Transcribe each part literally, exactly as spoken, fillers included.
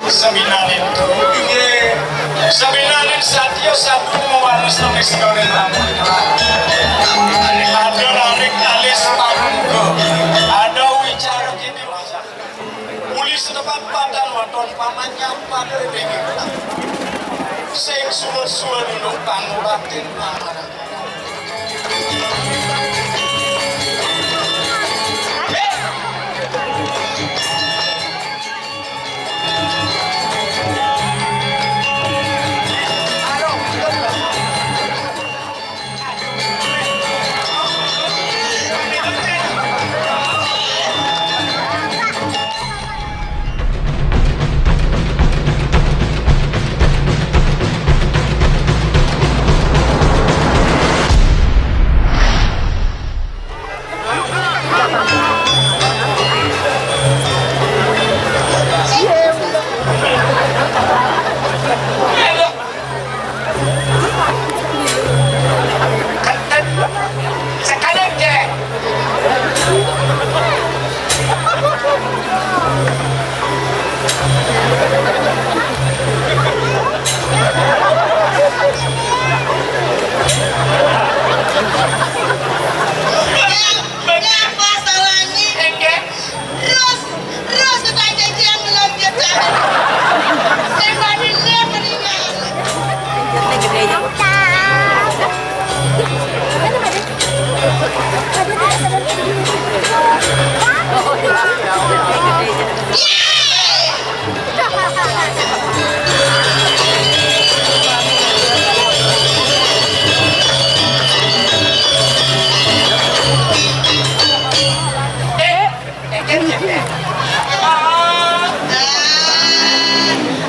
Sabinané to, inggih. Sabinané satia sadu mawanes nang ing sekaning tamu. Ada raring alis panungga. Ada wicara kini. Uli setepat patan waton pamanjang pada ring sing suwun-suwun induk panguratin pamarang. Kenten. Sekadang, Jack. Ngapa salahnya? Enggak. Terus, terus ke kancing yang belum dia cari. Saya bandingnya mendingan.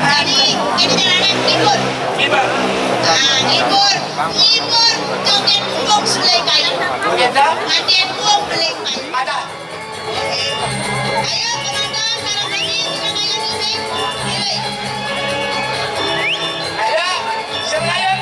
Jadi, jadi caranya ngibur. Ngibur. Ah, ngibur. Ngibur. Joget bumbung belai kayu. Joget apa? Joget bumbung belai kayu. Ada. Ayo, penonton, para penyanyi, kita kayu nih, nih. Nih. Ayo, sing kayu.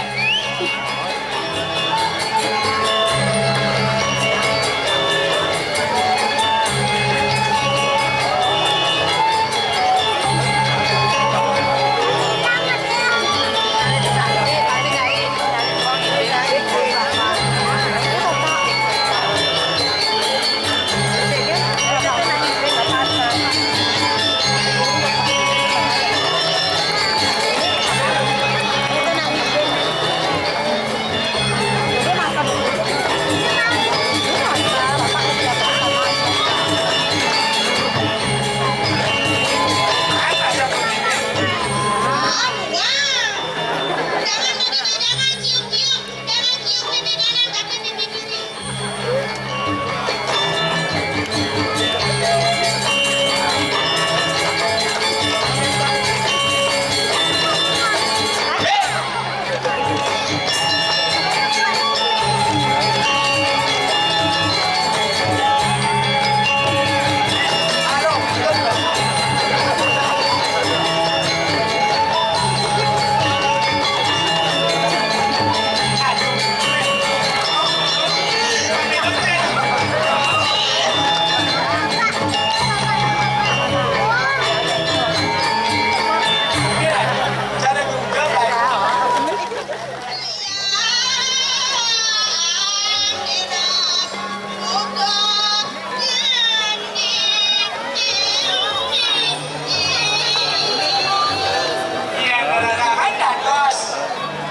Yen ora rahan dados,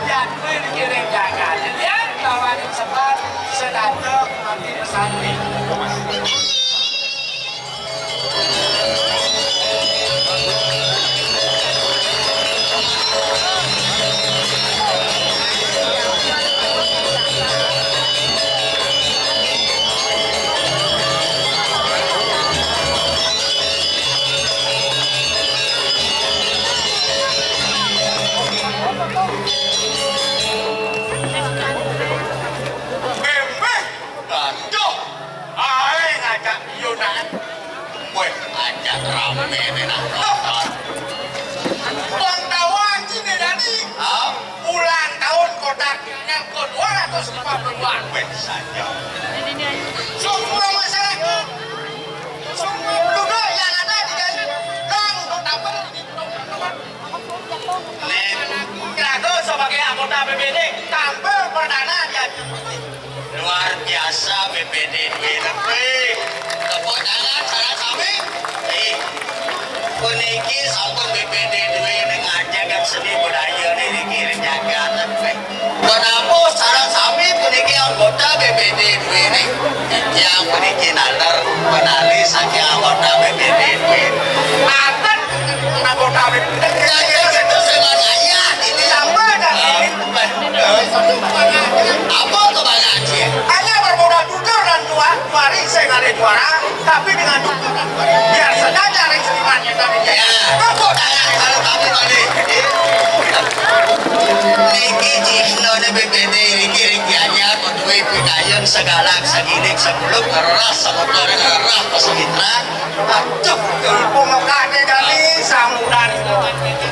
yen kuwi dikirim jagat, yen bawaning sepat, sedatuk mati pesanti. Memeh, aduh, ae ngajak Yunaan. Weh, ajak rame nih nang nonton. Wong tau anjing nih, Dani. Hah? Ulang tahun kotak nyangkut dua ratus lima puluh dua. Weh, saja. Semua masyarakat, semua penduduk yang ada di Dani, dong, dong, dapet ini, dong, dong, dong. B P D tampil perdana di acara. Luar biasa B P D dué nepi. Tepuk tangan sareng sami. Ih, puniki sampun B P D dué ning ngajegang seni budaya niki ring jagat nepi. Menawi sareng sami puniki anggota B P D dué ning titiang puniki naler penari saking anggota B P D dué. Aten anggota B P D. Jagat itu sing ayah ini. Tambah dan ini. Apa kebanggaan dia? Hanya bermodal tutur dan tua, tuari sing ngalih juara, tapi dengan tutur dan tuari. Biar saja cari seniman kita di jagat. Ya. Tepuk tangan kalau kami balik. Niki cihna B P D niki ring Gianyar, duwe pidayun segalak, segidik, sebelum ngerah, semotor ngerah, pesemitra. Aduh, pemekane kali sambutan.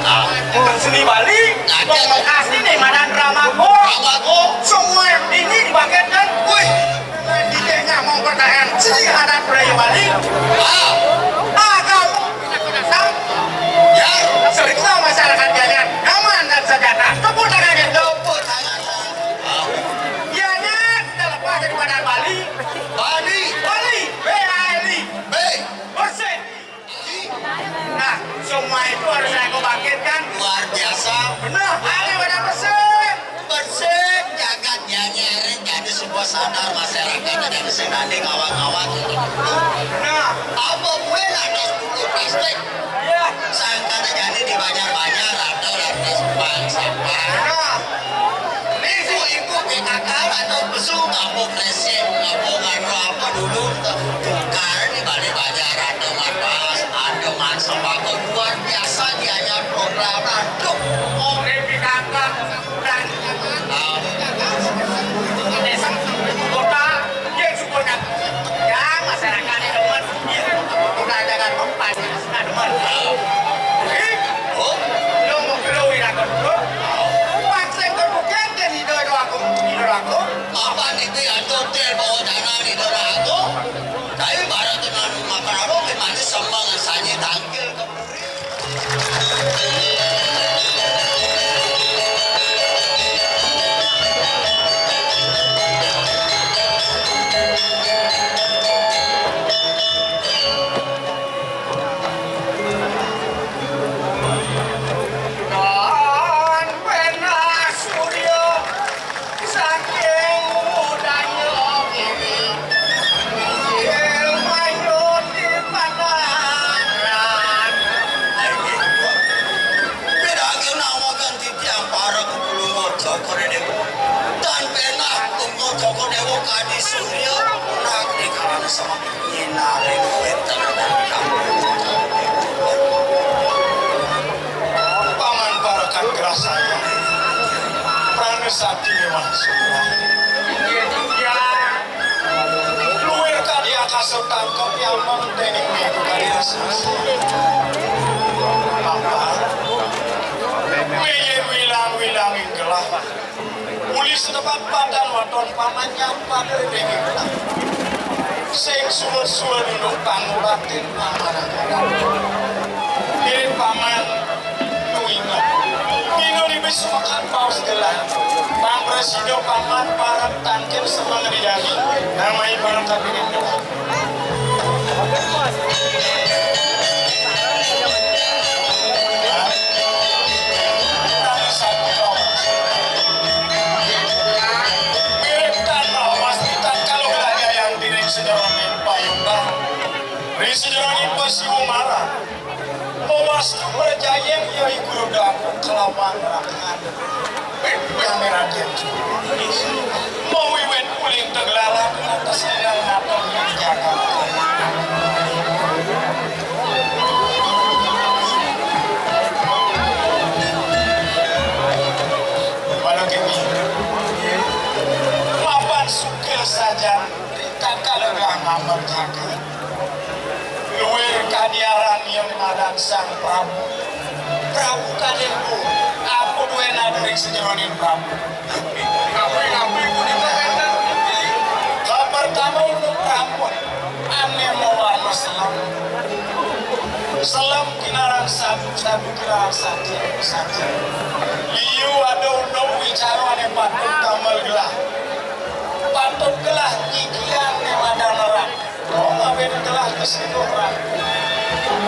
Ah. Seni Bali, pemekasne nih madan Dramago. Dramago. Semua ini dibangkitkan. Wih, dikehnya mau pertahanan seni adat budaya Bali. Ah. Agama dasar. Ya. Serta masyarakat Gianyar nyaman dan sejahtera. Tepuk tangan, tepuk tangan. Ah. Gianyar kita lepas dari madan Bali. Bali. Bali. B A L I. B. Bersih. Nah, semua itu harus saya bangkitkan. Luar biasa. Benar, ada pada bersih. Bersih, jagat Gianyar jadi sebuah sadar masyarakat, jadi sing nanding awak-awak untuk itu. Nah, apa buin atas bulu plastik? Iya. Sangkana jadi di banjar-banjar ada lantas bank sampah. Nah, ibu-ibu P K K atau besuk apa kresek, apa nganu apa dulu, tukar di balik banjar ada man pas, ada man sembako luar biasa dianya program. Aduh, oke P K K. Kota, ya, syukurnya. Ya, masyarakat ini demen. Iya, kota jangan mempan, ya, sudah demen. Jadi, lo mau kelo ira ke dulu. Pas yang terbuka, dia tidak ada aku, tidak ada aku. Apa nih, dia tuh, dia bawa tanah, tidak ada aku. Tapi baru tuh, nanu, makan apa, gimana, sembang, sanyi, tangkil, ke Kan penah surya saking budaya kini, inggih manyun di panaran. Inggih. Piragi nawakan titiang para kepulungwa Cokor Dewa. Tan penah tunggu Cokor Dewa kadi surya, nak di kalana sama nyinarin wénten. Paman parekan grah saya. Prana sakti miwah sutra. Luwir kadi akasa tangkep yameng dening mega kadi raksasa. Apa? Meyén wilang-wilanging gelah. Uli setepat padan waton paman nyampat ring gelah. Sing suwed-suwed unduk pangobatin paman. Mirip paman Tuinget. Dina libis sumekat baos gelah. Pamresida paman parek tangkil semeng didani. Namai bareng kapining gelah. Mirip tan lawas pitan kalau gelah jayang tiring sejeroning payumbang. Ri sejeroning pasiwung marang. Mawastu prajayeng ya iku Rudakuk kelawan Rakan. Yang merakyat. Mawiwit uling teglalang ngantos sedang ngatur jagat. Malah kini. Mapan sukil sajan. Kakal ora ngamber jagat. Luwir kadi aran yen madan Sang Prabu. Prabu Kadéwa, apa duwé nada ring sajeroning Prabu? Kapertama unduk Prabu, ané mawarna selem. Selem kinaran sabu, sabu kinaran saji, saji. Liu ada unduk Cara ané patut damel gelah. Patut gelah nyikiang né madan rak. Dong awin gelah ka sida, Ran.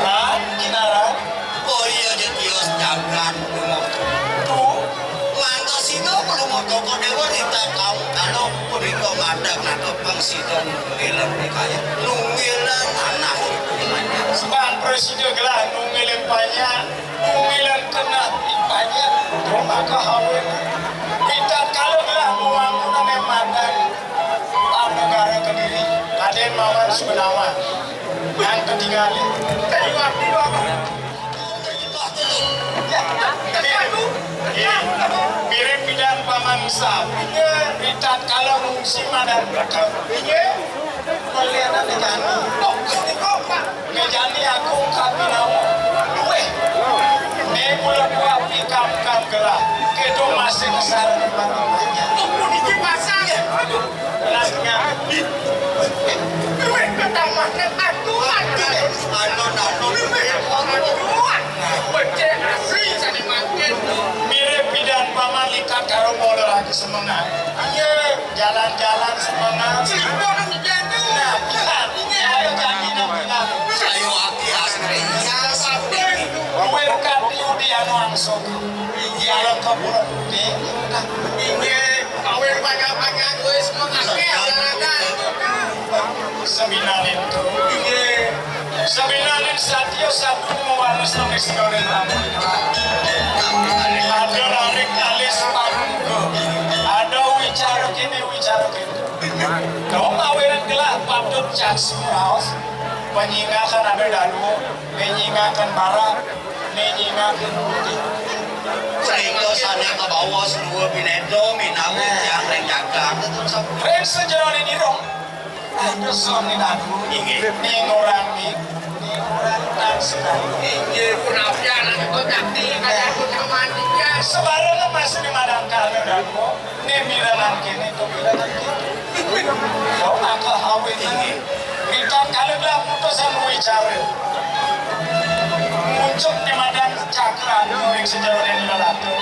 Ran, Kinaran. Oh iya, ja tios jagat. Tuh. Mangka sida Palumur Toko Déwa ritatkala punika madeg nangkepang sida nunggiling pikayun. Nunggiling anak. Sebab prasida gelah nunggiling panjak. Kumilan kenah ipanya, dong maka hawin. Ritatkala gelah mawangun ané madan Negara Kediri, Raden Mawan Sugunawan. Yang ketinggalan, kayu api bawa. Mirip pidan paman sab. Ritatkala ngungsi madan. Melihat ané jani. Kok, kok, Pak? Ngejani aku kami nawa. Wéh. Né mula kuapi kam-kam gelah. Kéto masih kasar. Puniki pasang. Aduh. Kelas tiga. Wéh, ketambahnya aduh, aduh. Aduh, aduh. Aduh. Becik asli sané mangkin. Mirip pidan paman likat karo bola lagi semengan. Iya. Jalan-jalan semengan. Nah, pidan. Ayo, janji nang pidan. Sayu ati asri. Luwir kati udi anu angsung. Jalan ke pulau putih. Inggih, kawin banyak-banyak, wis mengakeh, jalan-jalan. Seminarin to. Inggih. Seminarin satia satu mewarna sampai sedoren rambut. Ada narik alis paruga. Ada wicara kene, wicara kene. Dong awinan gelah patut jaksu raos. Penyingakan ada danu, penyingakan barat, penyingakan putih. Punika sané kabawa seduwa bineda minawit tiang ring jagat. Ring sajeroning irung. Aduh, suami dadu. Inggih. Ning orang ning, ning orang tak sedang. Inggih, punapi anak itu nyakti, kaya aku nyaman, inggih. Sebarang masih di madang karena dadu. Ning bilangan kene, kok bilangan kene. Kok maka hawin ini. Kita kalau dah putusan wicara. Muncul di madang cakra, ning sejarah ini lelaki.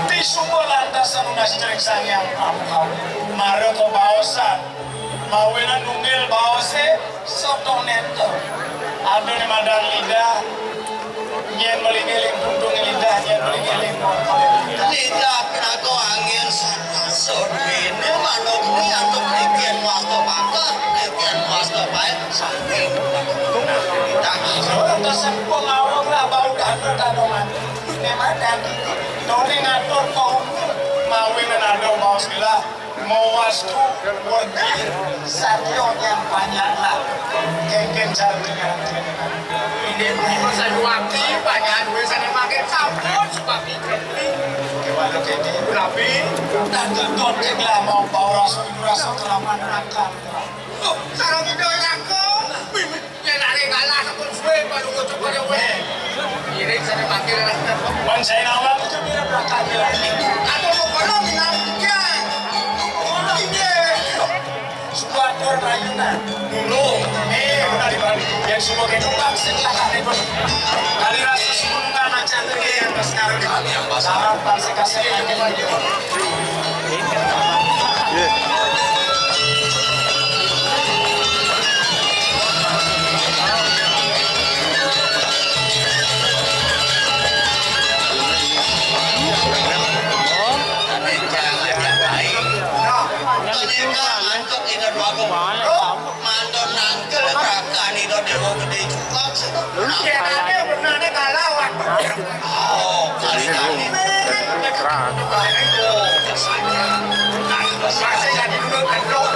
Di sumber lantas anu nasi cerik sang yang pramu hawin. Mara kebaosan. Mawinan nunggil baosé soto nento. Ada né madan lidah, nyén melingiling tuntung lidah, nyén melingiling kontol lidah. Lidah pinaka angin sané duwéné manuk kuwi antuk lipian wasta mangkat, lipian wasta paé sambil lidah. Ora tesempuh ngawur lah bau dana tanoman. Né madan, doni ngatur kaum mawinan ada baos lidah. Mawastu wedi satya nyang panjak lah. Kéngkén cara dengan ini punika sayuwakti panjak duwé sané mangkin sampun supapi kerti. Kéwala kéné rabi, dan tuntut céglah mau paurasa rasa kelaman akan. Oh, sarang ida raka. Yén aré kalah sampun suwé, padungo coba wéh. Ngiring sané panggil. Wan saya nawang itu mirip belakang ya. Atau mau kono minang tiga. Inggih. Suatu rayunan. Dulu. Eh, udah dibalik. Yang semua ketumbang setelah kali pun. Kali rasa sepuluh macam lagi yang sekarang di kali yang pasar. Salam, bangsa kasih. Mantun nangkil rakan Ida Déwa Gedé Jukak. Yén ané benerné kalah, Wan. Oh, kali ini. Terang. Oh, kesannya. Masih jadi dulu kendor.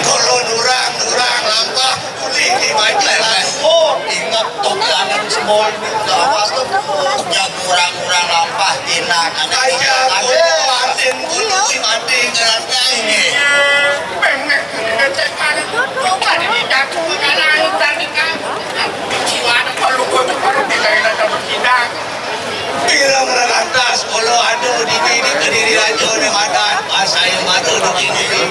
Kalau nurang, nurang, lampah, ulih di majalah. Oh, ingat topi angin semua ini. Awas tuh. Yang kurang-kurang lampah, enak. Aja, ada. Kudu, atin, kudu, mati, kerangkai. Iya, pengek, ngecek, ada. Bukan ini, jangan, bukan, anu, tadi, kan. Gimana kalau gua tuh, kalau kita ini ada bersidang? Pira merantas, kalau ada di, di, di Kediri Raja, nih, madan, pas saya madu di Kediri.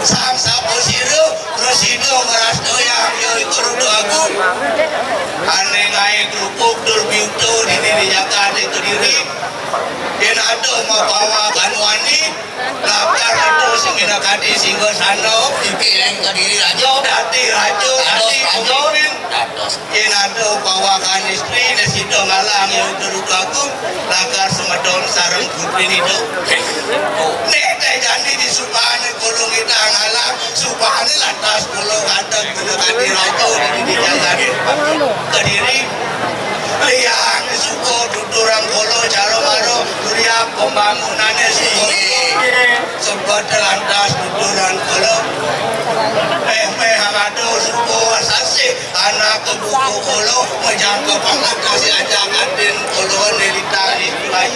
Sang sapu sirup, Rosino ngeras doyang, yo iku Rudo Agung. Ane ngae kerupuk dur biuto dini di jagat iku diri. Yen ado mabawa kanuani, lakar itu sing minakadi singgo sano. Iki ing Kediri raja. Dadi raja, dadi pemimpin. Dados. Yen ado bawakan istri, nek sida ngalang ya Rudo Agung, lakar semedon sareng putri nida. Nek teh jani di supane kula kita ngalang, supane lantas kula kadang kula kanthi raja di, di jagane Kediri. Liyane suka tuturan kula cara maro, surya pembangunane suka. Sebab lantas tuturan kula. Meh-meh angado suka sasih. Anak buku kula, mejangka pangatas aja kantin kula nelita istilah.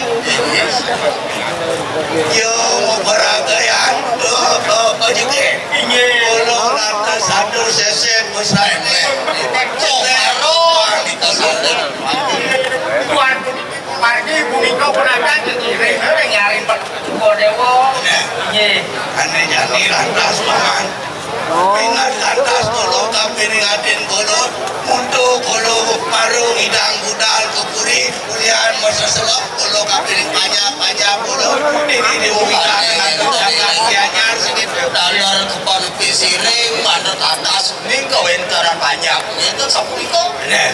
Yo, mau peragayan, oh, oh, oh, juga. Inggih. Kula lantas satu sesek besar. Oh, karo. Tuan, margi punika penagan ngiring, ngiring nyari Pak Dewa. Nggih. Ane jani lantas, Paman. Pingat lantas kula kapiring atin kula, mutu kula maru ngidang budal ke puri, ulian masa selok kula kapiring panjak-panjak kula, ini diwuwitake lantas jagat Gianyar. Dalar kepan pisiring, manut atas ning kawentaran panjak. Ngeten sapunika. Neh.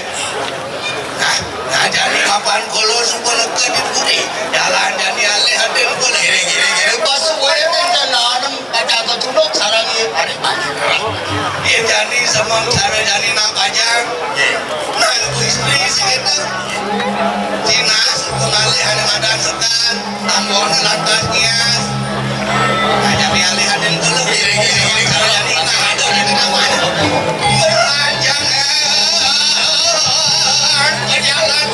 Nah, nah, jani kapan kula suka leka di puri, jalan jani alih atin kula. Kiri, kiri, kiri, pas suwe enten nanem Pajaga tunduk sareng paring panjang. Yen jani semeng cara jani nak panjang. Nggih. Nah, ibu istri sing itu. Cina suku ngalih ane madan sekan, tambone lantas ngias. Nah, jani alih aden dulu. Semeng cara jani nak ada di taman. Beranjang, eh, berjalan.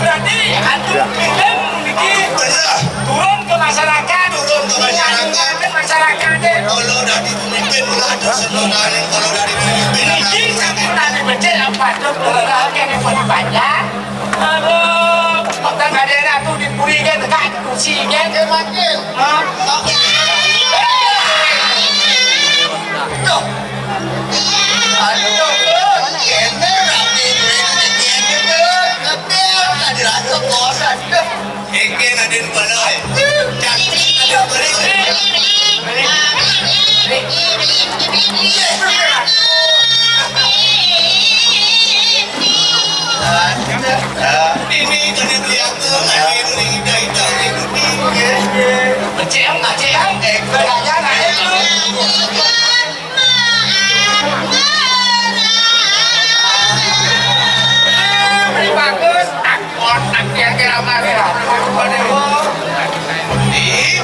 Berarti anu film niki turun ke masyarakat, turun ke masyarakat, masyarakat. Sebenarnya kalau dari pemimpin ini sampai tadi becek apa tuh, kalau kene pun panjang. Aduh, kota kadena tuh dipuri kan, dekat kursi kan. Dia makin. Hah? Tuh. Aduh, kene rame, kene tuh. Tapi ada rasa bosan tuh. Eke Raden Bala. Cantik ada beri. Ini kena beli aku, ada yang beli kita, kita beli putih. Kecil, kecil. Eh, banyak, banyak. Beli bagus. Otak kira-kira mah, ya. Aduh, Pak Dewo. Ih,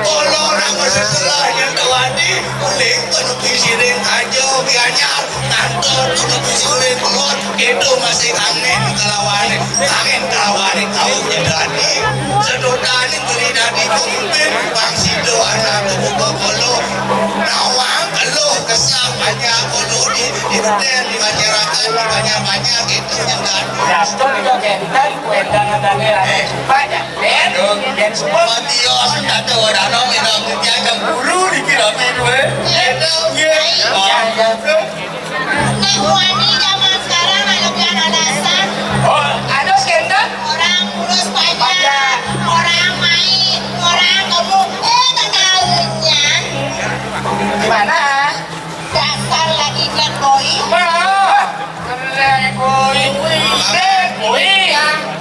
kalau orang seselah yang tawani, uling penuh siring aja, bianya kantor penuh siring keluar, itu masih angin kelawan, angin kelawan, tahu jadi. Sedotan beli dari pemimpin, Bang Sido anak buka kolo, nawang, keluh, kesal, banyak kolo di, di hotel, di masyarakat, di banyak-banyak, itu yang tadi. Rastro juga kenten, kuendang adanya, eh, banyak, eh, dan semua. Mati, oh, senjata, orang nong, yang nong, yang cemburu, dikira apa itu, eh? Gitu, iya. Iya, iya. Teh Wani zaman sekarang ada pian alasan. Oh, ada skandal? Orang kurus banyak, orang main, orang gemuk. Eh, tak tahunya. Gimana? Dasar lagi kan boy. Wah, keren boy. Keren boy.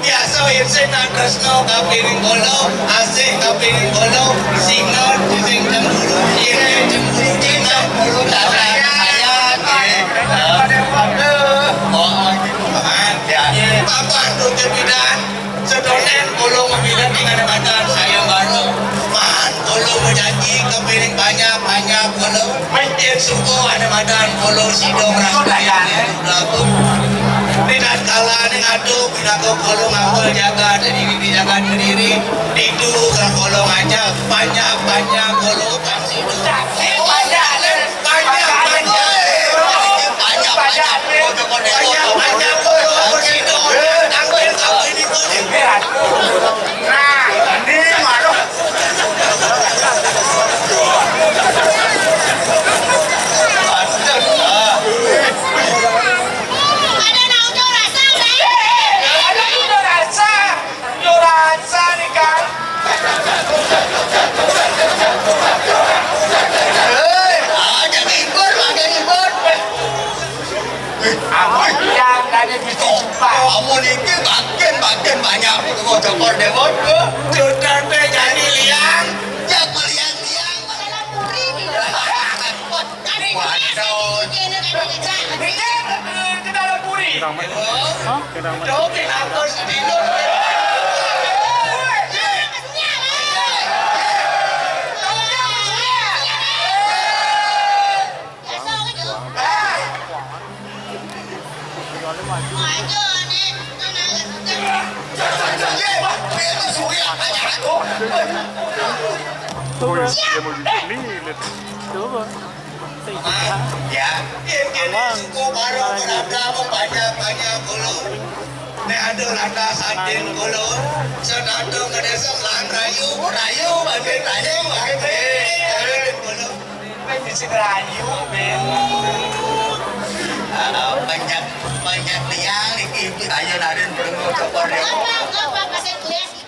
Biasa, Irsin, Tresno, kapiring bolo, asik, kapiring bolo, singa, sing cemburu, iri, cemburu, cina, cemburu, darah, ayat, eh. Oh, oh, gitu. Paham, ya. Paham, tuh, kebidan. Sedonen, bolo, membina, tinggal, makan, saya baru. Paham, bolo, berjanji, kapiring banyak, banyak, bolo. Masjid subuh ada madan kolo sidong rakyat. Tidak kalah ning adu, pinako kolo ngawal jagat, diri di jagat kediri, itu kolo ngajak, banyak-banyak kolo tang sidong. Banyak, banyak, banyak, banyak, banyak, banyak kolo sidong, tampil kau ini kau ini. Nah, ini malu. Ada nak unjuk rasa, Bray? Ada unjuk rasa. Unjuk rasa nih, Kang. Hei, ada ribut, ada ribut. Amun yang tadi bisa. Amun iki makin, makin banyak. Kok cokor dewon, tuh. Sudah teh jadi liang. Jago liang-liang. Waduh. Ini, eh, ke dalam puri. Hah? Dong, kenapa sedih, dong? Coba. Ya, ini suku baru beragama banyak-banyak dulu. Nek ada lantas anjing dulu. Sedang ngedesek lan rayu, rayu, banting rayu, banting. Rayu, rayu, ben. Ah, banyak, banyak liang iki, iki ayo narin belum kocok. Apa, apa, apa, saya tulis.